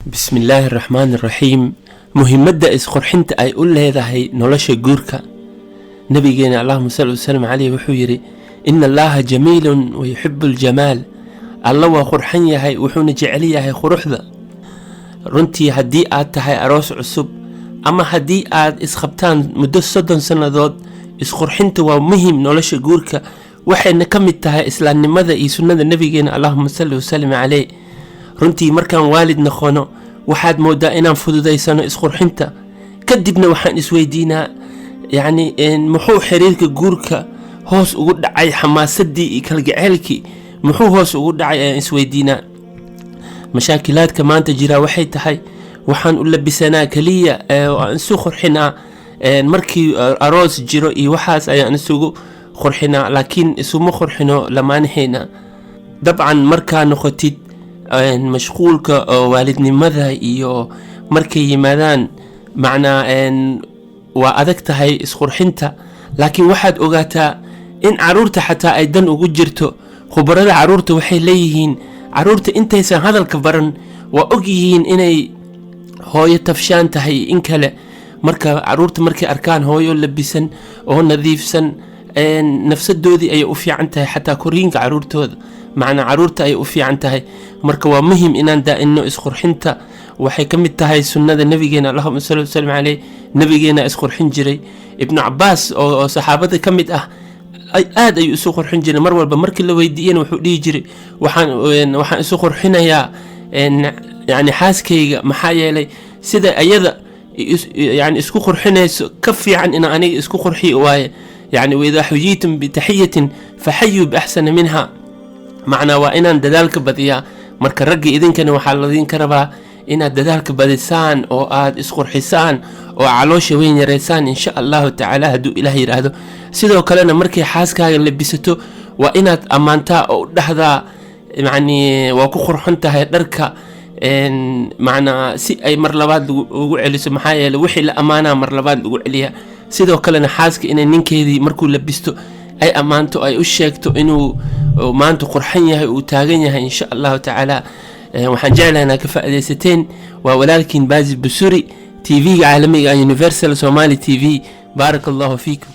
Bismi illaahi araxmaani araxiim. Muhimadda isqurxinta ay u leedahay nolosha guurka. Nabigeena, allahuma salli wasalam caleyh, wuxuu yidhi: "Ina allaha jamiilun wa yuxibu aljamaal." Alla waa qurxan yahay, wuxuuna jecel yahay quruxda. Runtii, haddii aad tahay aroos cusub ama haddii aad isqabtaan muddo 30 sannadood, isqurxinta waa muhim nolosha guurka, waxayna ka mid tahay islaamnimada iyo sunnada nabigeena, allahuma salli wasalim caleyh. Runtii, markaan waalid noqono, waxaad moodaa inaan fududaysano isqurxinta. Kadibna waxaan isweydiinaa, yacni, muxuu xiriirka guurka hoos ugu dhacay? Xamaasadii iyo kalgaceylkii muxuu hoos ugu dhacay, ayaan isweydiinaa. Mashaakilaadka maanta jira waxay tahay, waxaan u labisanaa keliya oo aan isu qurxinaa markii aroos jiro iyo waxaas ayaan isugu qurxinaa, laakiin isuma qurxino lamaanaheena. Dabcan, markaa noqotid mashquulka oo waalidnimada iyo markay yimaadaan, macnaa, waa adag tahay isqurxinta. Laakiin waxaad ogaataa in caruurta xataa ay dan ugu jirto. Khubarada caruurta waxay leeyihiin, caruurta intaysan hadalka baran waa og yihiin inay hooyo tafshaan tahay in kale. Marka caruurta markay arkaan hooyo labisan oo nadiifsan, nafsadoodii ayay u fiican tahay, xataa koriinka caruurtooda, macnaa caruurta ayay u fiican tahay. Marka waa muhim inaan daa'inno isqurxinta. Waxay ka mid tahay sunnada nabigeena, allahuma salli wasalam caleyh. Nabigeena isqurxin jiray. Ibnu Cabaas oo saxaabada ka mid ah aad ayuu isu qurxin jiray mar walba. Markii la weydiiyena, wuxuu dhihi jiray: Waxaan isu qurxinayaa, yani, xaaskayga, maxaa yeelay sida ayada yani isku qurxinayso ka fiican inaan aniga isku qurxiyo waaye." Yani, "Waidaa xuyiitum bitaxiyatin faxayuu biaxsana minha." Macnaa, waa inaan dadaalka badiyaa. Marka ragga, idinkana waxaa ladinka rabaa inaad dadaalka badisaan oo aad isqurxisaan oo caloosha weyn yareysaan, insha Allahu tacaala, hadduu Ilaah yidhaahdo. Sidoo kalena, markay xaaskaaga labisato, waa inaad ammaantaa oo u dhahdaa, yacni, "Waa ku qurxon tahay dharka," macnaa si ay mar labaad ugu celiso. Maxaa yeele, wixii la ammaanaa mar labaad lagu celiyaa. Sidoo kalena, xaaska inay ninkeedii markuu labisto ay ammaanto, ay u sheegto inuu maanta qurxan yahay, uu taagan yahay, insha Allahu tacaala. Waxaan jeclahay inaad ka faa'iidaysateen. Waa walaalkiin Baasi Busuri, TV-ga caalamiga Universal Somali TV. Baaraka Allahu fiikum.